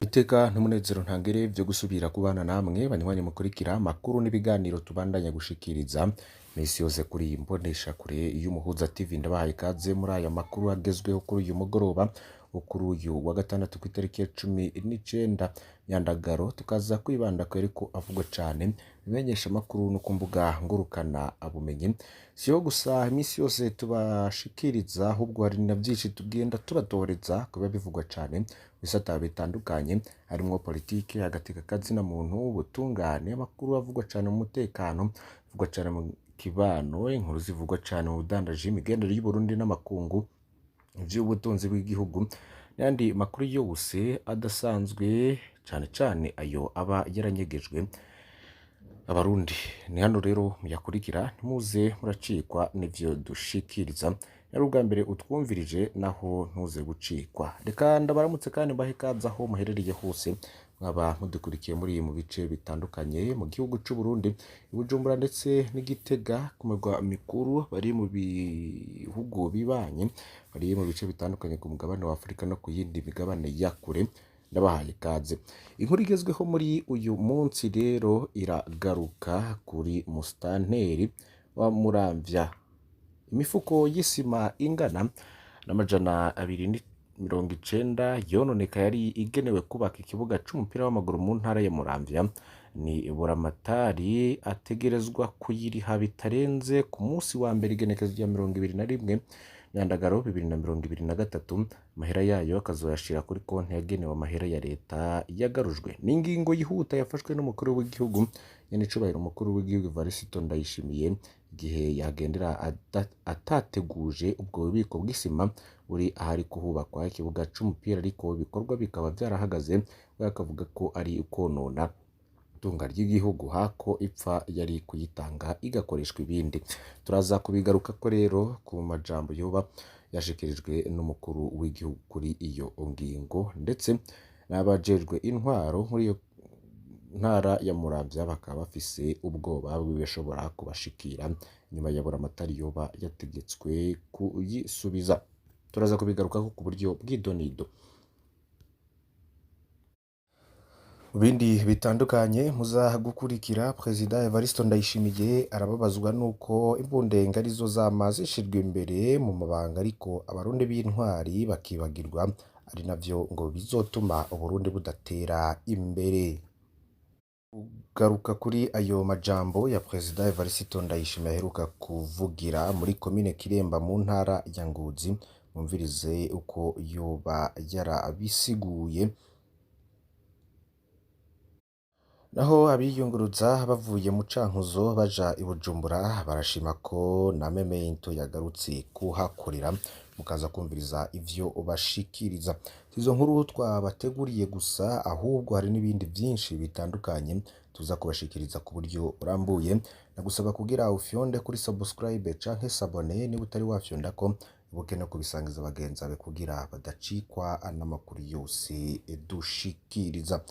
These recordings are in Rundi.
Iteka n'umunezero ntangere vyo gusubira kubana namwe banywanyi mukurikira amakuru n'ibiganiro tubandanya gushikiriza misi yose kuri iyi mboneshakure y'Umuhuza TV. Ndabahaye ikaze muri aya makuru agezweho kuri uyu mugoroba wo kuri uyu wa gatandatu kw'itariki ya 19 Nyandagaro, tukaza kwibanda ku yariko avugwa cane bimenyesha amakuru no ku mbuga ngurukana bumenyi. Siyo gusa imisi yose tubashikiriza, ahubwo hari na vyinshi tugenda tubatoreza kuba bivugwa cane mu bisata bitandukanye, harimwo politike, agateka kazina muntu, ubutungane, amakuru avugwa cane mu mutekano, avugwa cane mu kibano, inkuru zivugwa cane mu budandaji, imigenderanire y'Uburundi n'amakungu, ivy'ubutunzi bw'igihugu n'ayandi makuru yose adasanzwe, cane cane ayo aba yaranyegejwe abarundi. Ni hano rero muyakurikira, ntimuze muracikwa n'ivyo dushikiriza. Ari ubwa mbere utwumvirije, naho ntuze gucikwa. Reka ndabaramutse kandi mbahe ikaze aho muherereye hose, mwaba mudukurikiye muri mu bice bitandukanye mu gihugu c'u Burundi, i Bujumbura ndetse n'Igitega ku mirwa mikuru, bari mu bihugu bibanye, bari mu bice bitandukanye ku mugabane wa Afurika no ku yindi migabane ya kure, ndabahaye ikaze. Inkuru igezweho muri uyu munsi rero iragaruka kuri musitanteri wa Muramvya. Imifuko y'isima ingana n'290 yononeka yari igenewe kubaka ikibuga c'umupira w'amaguru mu ntara ya Muramvya, ni Buramatari ategerezwa kuyiriha bitarenze ku munsi wa mbere igenekerezo rya 21 Nyandagaro 2023, amahera yayo akazoyashira kuri konti yagenewe amahera ya leta yagarujwe. Ni ingingo yihuta yafashwe n'umukuru w'igihugu nyen'icubahiro umukuru w'igihugu Evariste Ndayishimiye, igihe yagendera atateguje ubwo bubiko bw'isima buri ahari kuhubakwa ikibuga c'umupira, ariko ibikorwa bikaba vyarahagaze. We akavuga ko ari ukonona itunga ry'igihugu, hako ipfa yari kuyitanga igakoreshwa ibindi. Turaza kubigarukako rero ku majambo yoba yashikirijwe n'umukuru w'igihugu kuri iyo ngingo, ndetse n'abajejwe intwaro muri iyo ntara ya Muramvya bakaba bafise ubwoba bw'ibishobora kubashikira nyuma ya Buramatari yoba yategetswe kuyisubiza. Turaza kubigarukako ku buryo bw'idonido. Mu bindi bitandukanye muza gukurikira, Perezida Evariste Ndayishimiye arababazwa nuko imbundenga arizo zama zishirwa imbere mu mabanga, ariko abarundi b'intwari bakibagirwa, ari navyo ngo bizotuma Uburundi budatera imbere. Kugaruka kuri ayo majambo ya Perezida Evariste Ndayishimiye aheruka kuvugira muri komine Kiremba mu ntara ya Ngozi, mwumvirize uko yoba yarabisiguye. Naho abiyunguruza bavuye mu Cankuzo baja i Bujumbura barashima ko na Memento yagarutse kuhakorera, mukaza kumviriza ivyo bashikiriza. Izo nkuru twabateguriye gusa, ahubwo hari n'ibindi vyinshi bitandukanye tuza kubashikiriza ku buryo burambuye. Nagusaba kugira ufyonde kuri subscribe canke s'abonner niba utari wafyondako, ibuke no kubisangiza bagenzi bawe kugira badacikwa n'amakuru yose dushikiriza.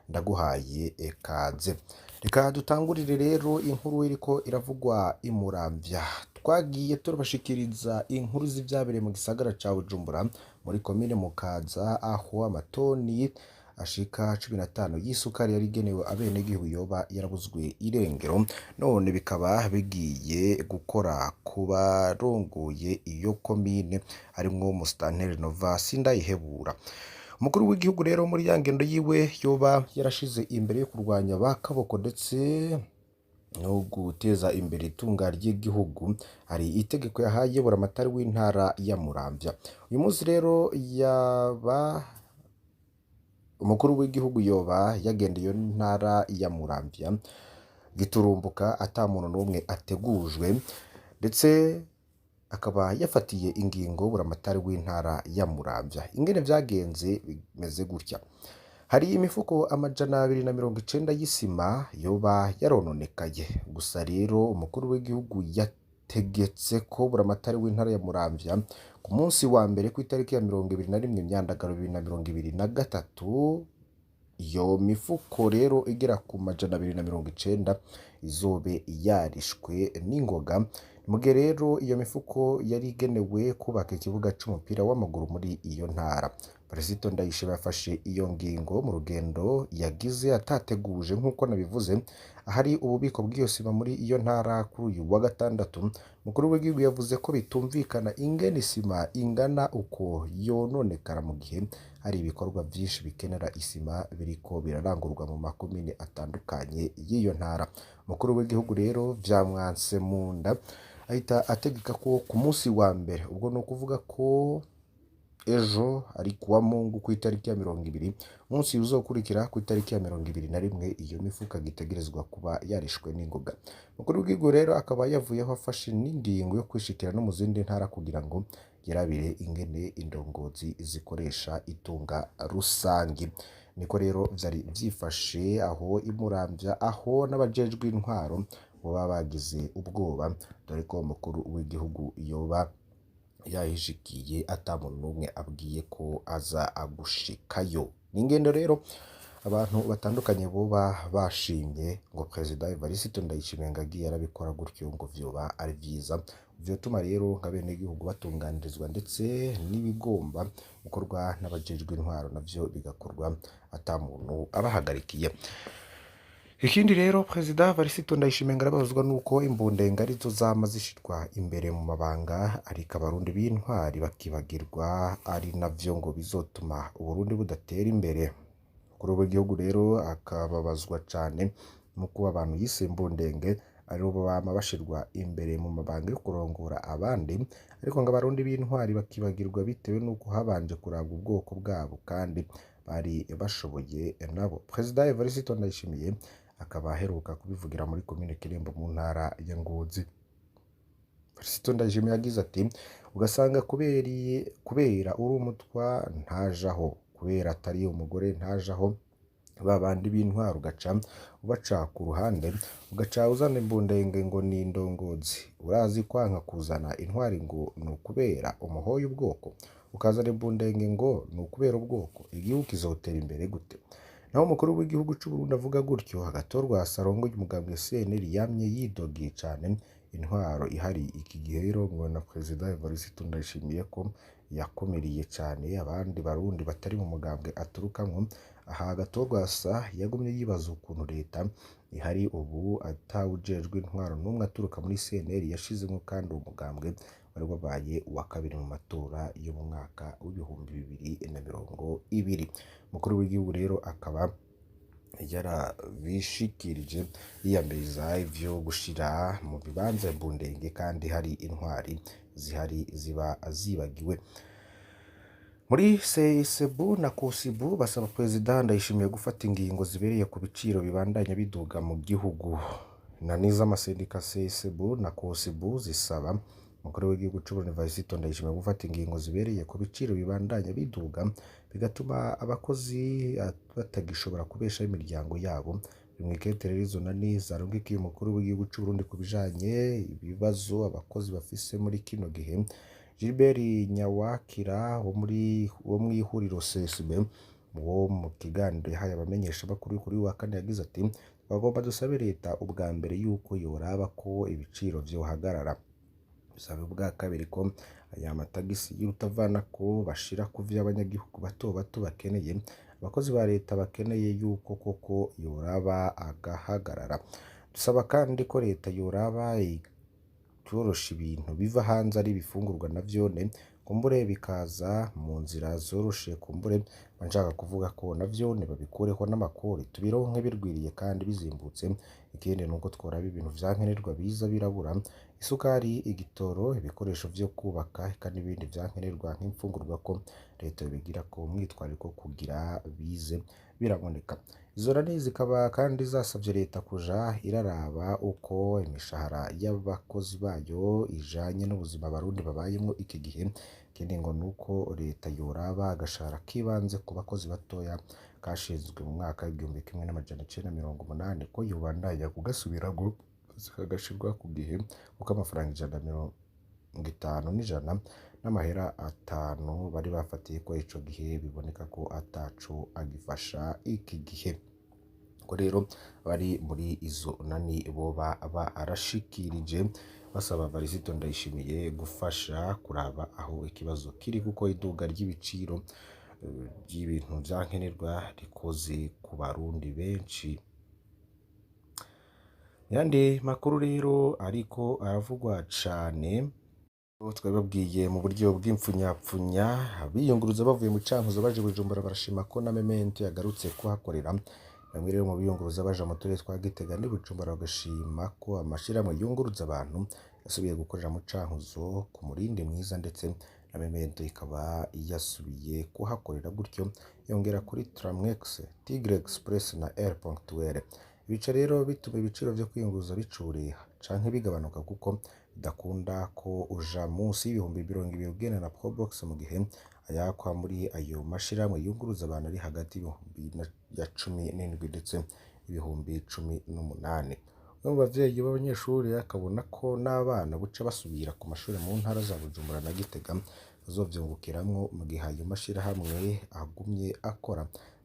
Ndaguhaye ikaze. Reka dutangurire rero inkuru iriko iravugwa i Muramvya. Twagiye turabashikiriza inkuru z'ivyabereye mu gisagara ca Bujumbura muri komine Mukaza, aho amatoni ashika 15 y'isukari yari igenewe abenegihugu yoba yarabuzwe irengero, none bikaba bigiye gukora ku barongoye iyo komine harimwo Musitanteri Nova Sindayihebura. Umukuru w'igihugu rero muri ya ngendo yiwe yoba yarashize imbere yo kurwanya ba kaboko ndetse no guteza imbere itunga ry'igihugu, hari itegeko yahaye Buramatari w'intara ya Muramvya. Uyu munsi rero yaba umukuru w'igihugu yoba yagendeye iyo ntara ya Muramvya giturumbuka ata muntu n'umwe ategujwe, ndetse akaba yafatiye ingingo Buramatari w'intara ya Muramvya. Ingene vyagenze bimeze gutya: hari imifuko 290 y'isima yoba yarononekaye. Gusa rero umukuru w'igihugu yategetse ko Buramatari w'intara ya Muramvya ku munsi wa mbere kw'itariki ya 21 Myandagaro 2023, iyo mifuko rero igera ku 290 izobe yarishwe n'ingoga. Mu gihe rero iyo mifuko yari igenewe kubaka ikibuga c'umupira w'amaguru muri iyo ntara. Varisito Ndayishimiye yafashe iyo ngingo mu rugendo yagize atateguje nk'uko nabivuze, ahari ububiko bw'iyo sima muri iyo ntara kuri uyu wa gatandatu. Umukuru w'igihugu yavuze ko bitumvikana ingene isima ingana uko yononekara mu gihe hari ibikorwa vyinshi bikenera isima biriko birarangurwa mu makomine atandukanye y'iyo ntara. Umukuru w'igihugu rero vyamwanse mu nda, ahita ategeka ko ku munsi wa mbere, ubwo ni ukuvuga ko ejo ari kuwa Mungu ku itariki ya 20, umunsi uzokurikira ku itariki ya 21, iyo mifuka gitegerezwa kuba yarishwe n'ingoga. Umukuru w'igihugu rero akaba yavuyeho afashe n'ingingo yo kwishikira no mu zindi ntara kugira ngo yirabire ingene indongozi zikoresha itunga rusangi. Niko rero vyari vyifashe aho imuramvya, aho n'abajejwe intwaro boba bagize ubwoba, dore ko umukuru w'igihugu yoba yahishikiye ata muntu n'umwe abwiye ko aza gushikayo. Ni ingendo rero abantu batandukanye boba bashimye, ngo Perezida Evariste Ndayishimiye ngo agiye arabikora gutyo ngo vyoba ari vyiza, vyotuma rero nka benegihugu batunganirizwa, ndetse n'ibigomba gukorwa n'abajejwe intwaro navyo bigakorwa ata muntu abahagarikiye. Ikindi rero, Perezida Evariste Ndayishimiye ngo arababazwa nuko imbundenga arizo zama zishirwa imbere mu mabanga, ariko abarundi b'intwari bakibagirwa, ari navyo ngo bizotuma Uburundi budatera imbere. Umukuru w'igihugu rero akababazwa cane mu kuba abantu yise imbundenge aribo bama bashirwa imbere mu mabanga yo kurongora abandi, ariko ngo abarundi b'intwari bakibagirwa bitewe n'uko habanje kurabwa ubwoko bwabo kandi bari bashoboye nabo. Perezida Evariste Ndayishimiye akaba aheruka kubivugira muri komine Kirembo mu ntara ya Ngozi. Evariste Ndayishimiye yagize ati: "Ugasanga kubera uri umutwa ntajaho, kubera atari umugore ntajaho, ba bandi b'intwaro ugaca ubaca ku ruhande, ugaca uzana imbundenge ngo ni indongozi. Urazi kwanka kuzana intwari ngo ni ukubera umuhoye ubwoko, ukazana imbundenge ngo ni ukubera ubwoko, igihugu kizotera imbere gute?" Naho umukuru w'igihugu c'u Burundi avuga gutyo, Agathon arongoye umugambwe CNL yamye yidogiye cane intwaro ihari iki gihe irongowe na Perezida Evariste Ndayishimiye, ko yakumiriye cane abandi barundi batari mu mugambwe aturukamwo. Aha Agathon yagumye yibaza ukuntu leta ihari ubu atawujejwe intwaro n'umwe aturuka muri CNL yashizemwo, kandi uwo mugambwe wari wabaye uwa kabiri mu matora yo mu mwaka w'2020. Umukuru w'igihugu rero akaba yarabishikirije yiyamiriza ivyo gushira mu bibanza imbundenge kandi hari intwari zihari ziba zibagiwe. Muri CSB na COSIBU basaba Perezida Ndayishimiye gufata ingingo zibereye ku biciro bibandanya biduga mu gihugu. Inani z'amasendika CSB na COSIBU zisaba umukuru w'igihugu c'u Burundi Evariste Ndayishimiye gufata ingingo zibereye ku biciro bibandanya biduga, bigatuma abakozi batagishobora kubeshaho imiryango yabo. Mw'ikete rero izo nani zarungikiye umukuru w'igihugu c'u Burundi ku bijanye ibibazo abakozi bafise muri kino gihe, Gilbert Nyawakira wo mw'ihuriro CSB wo mu kiganiro yahaye abamenyeshamakuru kuri uyu wa kane yagize ati: "Bagomba dusabe leta ubwa mbere yuko yoraba ko ibiciro vyohagarara, dusabe ubwa kabiri ko aya matagisi y'urutavanako bashira ku vyo abanyagihugu bato bato bakeneye, abakozi ba leta bakeneye, yuko koko yoraba agahagarara. Dusaba kandi ko leta yoraba ikorosha ibintu biva hanze ari ibifungurwa navyone kumbure bikaza mu nzira zoroshe, kumbure mba nshaka kuvuga ko navyone babikureho n'amakori, tubironke birwiriye kandi bizimbutse. Ikindi nuko tworaba ibintu vyankenerwa biza birabura, isukari, igitoro, ibikoresho vyo kubaka, eka n'ibindi vyankenerwa nk'imfungurwa, ko leta yobigirako umwitwarariko kugira bize biraboneka." Izo nani zikaba kandi zasavye leta kuja iraraba uko imishahara y'abakozi bayo ijanye n'ubuzima abarundi babayemwo iki gihe. Ikindi ngo nuko leta yoraba agashahara k'ibanze ku bakozi batoya kashinzwe mu mwaka w'1980, ko yobandanya kugasubiramwo kagashirwa ku gihe, kuko amafaranga 150 n'ijana n'amahera atanu bari bafatiye ko ico gihe biboneka ko ataco agifasha iki gihe. Ko rero bari muri izo nani boba barashikirije basaba Varisito Ndayishimiye gufasha kuraba aho ikibazo kiri, kuko iduga ry'ibiciro ry'ibintu vyankenerwa rikoze ku Barundi benshi. Yandi makuru rero ariko aravugwa cane, twababwiye mu buryo bw'impfunyapfunya, abiyunguruza bavuye mu Cankuzo baje Bujumbura barashima ko na Memento yagarutse kuhakorera. Bamwe rero mu biyunguruza baje mu turere twa Gitega n'i Bujumbura bagashima ko amashirahamwe yunguruza abantu yasubiye gukorera mu Cankuzo ku murindi mwiza, ndetse na Memento ikaba yasubiye kuhakorera gutyo yongera kuri Tramwex, Tigre Express na Air Ponctuel. Ibica rero bituma ibiciro vyo kwiyunguruza bicureha canke bigabanuka, kuko bidakunda ko uja munsi y'20,000 ugenda na Probox, mu gihe ayakwa muri ayo mashirahamwe yunguruza abantu ari hagati y'17,000 ndetse 18,000. Umwe mu bavyeyi b'abanyeshuri akabona ko n'abana buca basubira ku mashuri mu ntara za Bujumbura na Gitega bazovyungukiramwo mu gihe ayo mashirahamwe agumye akora.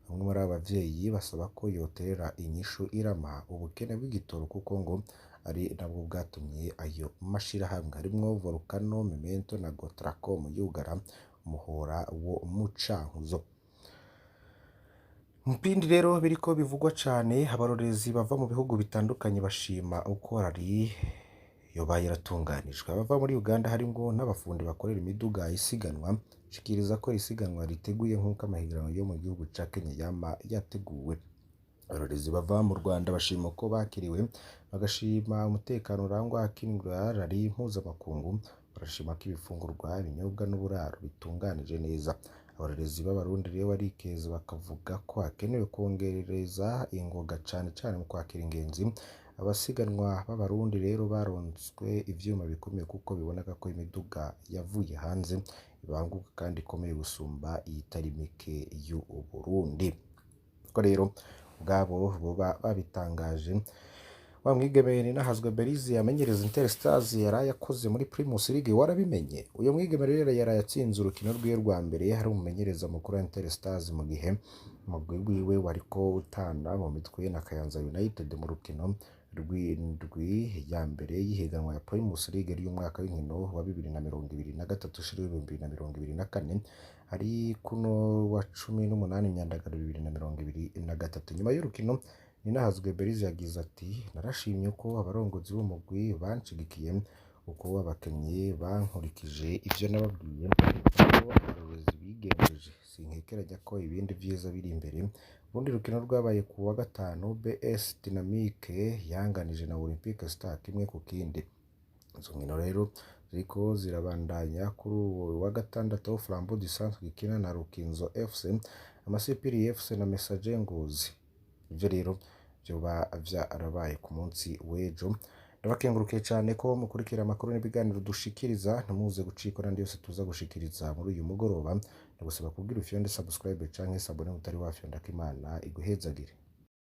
Bamwe muri abo bavyeyi basaba ko yoterera inyishu irama ubukene bw'igitoro, kuko ngo ari nabwo bwatumye ayo mashirahamwe harimwo Volcano, Memento na Gotracom yugara umuhora wo mu Cankuzo. Mu bindi rero biriko bivugwa cane, abarorerezi bava mu bihugu bitandukanye bashima uko rally yoba yaratunganijwe. Abava muri Uganda harimwo n'abafundi bakorera imiduga isiganwa shikiriza ko isiganwa riteguye nk'uko amahiganwa yo mu gihugu ca Kenya yama yateguwe. Abarorerezi bava mu Rwanda bashima uko bakiriwe, bagashima umutekano urangwa ahakinirwa rally mpuzamakungu, barashima ko ibifungurwa, ibinyobwa n'uburaro bitunganije neza. Abarorerezi b'Abarundi rero barikeza bakavuga ko hakenewe kongerereza ingoga cane cane mu kwakira ingenzi. Abasiganwa b'Abarundi rero baronswe ivyuma bikomeye, kuko biboneka ko imiduga yavuye hanze ibanguka kandi ikomeye gusumba iyitari mike y'u Burundi. Ko rero ubwabo boba babitangaje. Wa mwigeme Ninahazwe Berize amenyereza Inter Stars yaraye akoze muri Primus League, warabimenye? Uyo mwigeme rero yaraye atsinze urukino rwiwe rwa mbere ari umumenyereza mukuru wa Inter Stars, mu gihe umugwi wiwe wariko utana mu mitwe na Kayanza United mu rukino rw'indwi ya mbere y'ihiganwa ya Primus League y'umwaka w'inkino wa 2023 ushira 2024, ari kuno wa 18 Myandagaro 2023. Nyuma y'urukino Ninahazwe Berize yagize ati: "Narashimye uko abarongozi b'umugwi banshigikiye, uko abakinyi bankurikije ivyo nababwiye, uko abarorerezi bigenjeje, sinkekeranya ko ibindi vyiza biri imbere." Urundi rukino rwabaye ku wa gatanu, BS Dynamique yanganije na Olympique Star 1-1. Izo nkino rero ziriko zirabandanya kuri uwo wa gatandatu, aho Flambeau du Centre ikina na Rukinzo FC, Amasipiri FC na Messager Ngozi. Ivyo rero vyoba vyarabaye ku munsi w'ejo. Ndabakengurukiye cane ko mukurikira amakuru n'ibiganiro dushikiriza, ntimuze gucikwa n'andi yose tuza gushikiriza muri uyu mugoroba. Ndagusaba kubwira ufyonde subscribe canke s'abonner utari wafyonda, ko Imana iguhezagire.